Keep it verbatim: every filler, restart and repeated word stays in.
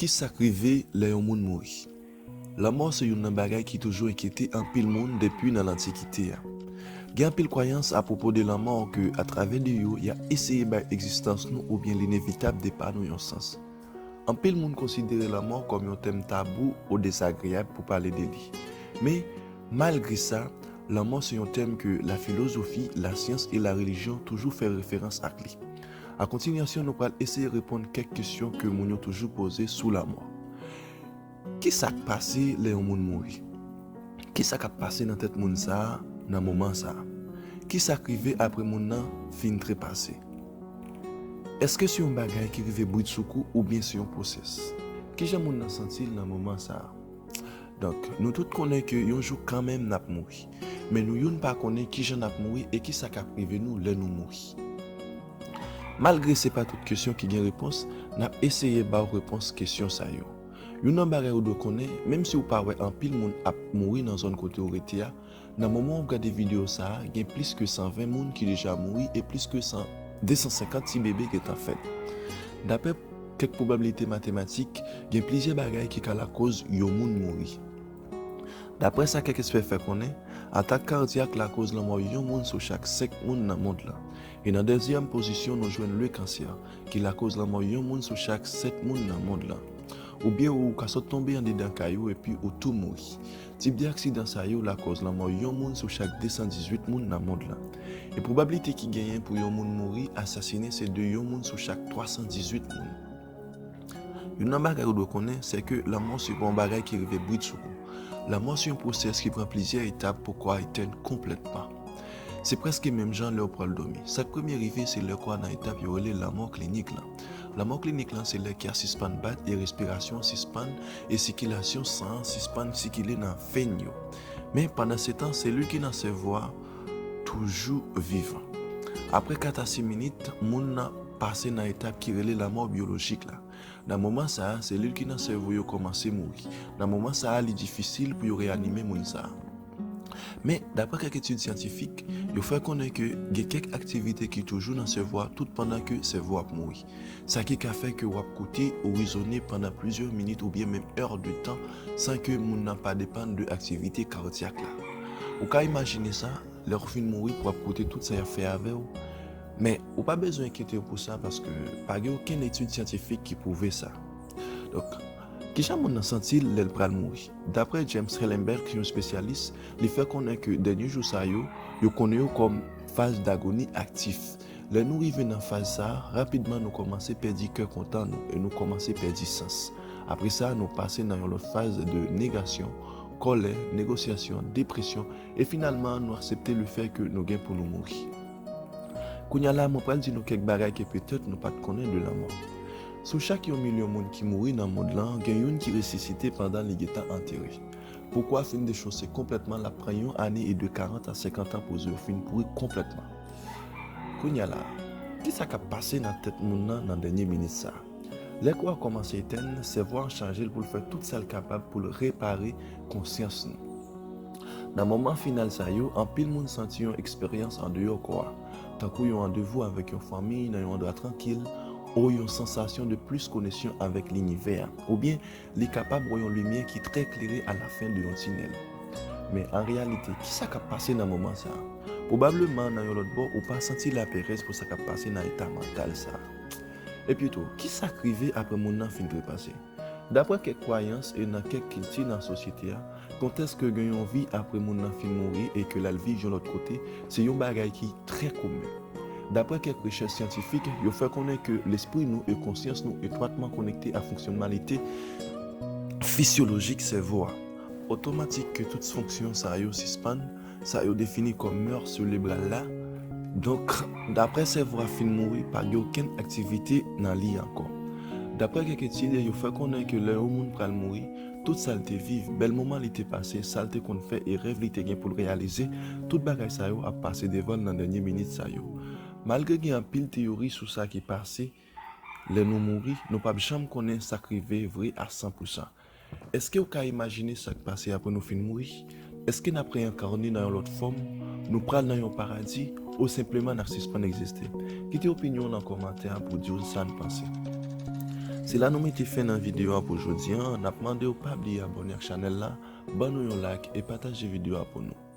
Ki sa k rive lè yon moun mouri? Lanmò se youn nan bagay ki toujou enkyete anpil moun depi nan lantikite a. Gen anpil kwayans apwopo de lanmò ke atravè de yo y ap eseye bay egzistans nou oubyen linevitab depa nou yon sans. Anpil moun konsidere lanmò kòm yon tèm tabou ou dezagreyab pou pale de li. Men, malgre sa, lanmò se yon tèm ke lafilozofi, lasyans e larelijyon toujou fè referans ak li. A kontinyasyon, nou pral eseye reponn kèk kesyon ke moun yo toujou poze sou lanmò. Ki sa k pase lè yon moun mouri? Ki sa k ap pase nan tèt moun sa a nan moman sa a? Ki sa k rive apre moun nan fin trepase? Èske se yon bagay ki rive bridsoukou oubyen se yon pwosès? Kijan moun nan santi l nan moman sa a? Donk, nou tout konnen ke yon jou kanmenm n ap mouri. Men nou youn pa konnen kijan n ap mouri e ki sa k ap rive nou lè nou mouri. Malgre se pa tout kesyon ki gen repons, n ap eseye ba w repons kesyon sa yo. Youn nan bagay ou dwe konnen, menm si w pa wè anpil moun ap mouri nan zòn kote w rete a, nan moman w ap gade videyo sa a, gen plis ke san ven moun ki deja mouri e plis ke san, de san senkant ti bebe gentan fèt. Daprè kèk pwobabilite matematik, gen plizyè bagay ki ka lakòz yon moun mouri. Daprè sa kèk ekspè fè konnen, atak kadyak lakòz lanmò yon moun sou chak senk moun nan mond lan. E nan dezyèm pozisyon, nou jwenn le kansè, ki lakòz lanmò yon moun sou chak sèt moun nan mond lan. Oubyen ou ka sot tonbe anndedan kay ou epi ou tou mouri. Tip de aksidan sa yo lakòz lanmò yon moun sou chak de san dizuit moun nan mond lan. E pwobablite ki genyen pou yon moun mouri asasinen se de yon moun sou chak twa san dizuit moun. Youn nan bagay ou dwe konnen, se ke lanmò se pa yon bagay ki rive bridsoukou. Lanmò se yon pwosès ki pran plizyè etap pou kò a etenn konplètman. Se prèske menm jan lè w pral dòmi. Sa k premye rive, se lè kò a nan etap yo rele lanmò klinik lan. Lanmò klinik lan se lè kè a sispann bat e respirasyon an sispann e sikilasyon san an sispann sikile nan venn yo. Men pandansetan, selil ki nan sèvo a toujou vivan. Apre kat a sis minit, moun nan pase nan etap ki rele lanmò byolojik la. Nan moman sa a, selil ki nan sèvo yo kòmanse mouri. Nan moman sa a, li difisil pou yo reyanime moun sa a. Men, daprè kèk etid syantifik, yo fè konnen ke gen kèk aktivite ki toujou nan sèvo a tout pandan ke sèvo a ap mouri. Sa ki ka fè ke w ap koute ou rezone pandan plizyè minit oubyen menm è de tan san ke moun nan pa depann de aktivite kadyak la. Ou ka imajine sa, lè w fin mouri pou w ap koute tout sa y ap fè avè w. Men, ou pa bezwen enkyete w pou sa paske pa gen okenn etid syantifik ki pwouve sa. Donk, kijan moun nan santi l lè l pral mouri? Daprè James Hellenberg, yon espesyalis, li fè konnen ke dènye jou sa yo, yo konnen yo kòm faz dagoni aktif. Lè nou rive nan faz sa a, rapidman nou kòmanse pèdi kè kontan nou e nou kòmanse pèdi sans. Apre sa, nou pase nan yon lòt faz de negasyon, kòlè, negosyasyon, depresyon, e finalman, nou aksepte lefè ke nou gen pou nou mouri. Kounye a la, mwen pral di nou kèk bagay ke petèt nou pa t konnen de lanmò. Sou chak yon milyon moun ki mouri nan mond lan, gen youn ki resisite pandan li gentan antere. Pou kò a fin dechose konplètman, l ap pran yon ane e de karant a senkant an pou zo yo fin pouri konplètman. Kounye a la, ki sa k ap pase nan tèt moun nan nan dènye minit sa a? Lè kò a kòmanse etèn, sèvo a chanje l pou l fè tout sa l kapab pou l repare konsyans nou. Nan moman final sa yo, anpil moun santi yon eksperyans andeyò kò a, tankou yon randevou avèk yon fanmi nan yon andwa trankil, o yon sansasyon de plis koneksyon avèk linivè a, oubyen li kapab wè yon limyè ki trè klere alafen de yon tinèl. Men an reyalite, ki sa k ap pase nan moman sa a? Pwobableman, nan yon lòt bò, ou pa santi laperèz pou sa k ap pase nan eta mantal sa a. Epi tou, ki sa k rive apre moun nan fin trepase? Daprè kèk kwayans e nan kèk kilti nan sosyete a, kontèks ke gen yon vi apre moun nan fin mouri e ke l al viv yon lòt kote, se yon bagay ki trè komen. Daprè kèk rechèch syantifik, yo fè konnen ke lespri nou e konsyans nou etwatman konekte a fonksyonalite fisyolojik sèvo a. Otomatik ke tout fonksyon sa yo sispann, sa yo defini kòm mò selebral la. Donk, daprè sèvo a fin mouri, pa gen okenn aktivite nan li ankò. Daprè kèk etid, yo fè konnen ke lè yon moun pral mouri, tout sa l te viv, bèl moman li te pase, sa l te konn fè e rèv li te gen pou l reyalize, tout bagay sa yo ap pase devan l nan dènye minit sa yo. Malgre gen anpil teyori sou sa ki pase lè nou mouri, nou p ap janm konnen sa k rive vre a san pou san. Èske w ka imajine sa k pase apre nou fin mouri? Èske n ap reyenkarne nan yon lòt fòm? Nou pral nan yon paradi? Ou senpleman n ap sispann egziste? Kite opinyon w nan kòmantè a pou w di w sa n panse. Se la nou mete fen nan videyo a pou jodi a. N ap mande w pa bliye abòne ak chanèl la, ban nou yon like e pataje videyo a pou nou.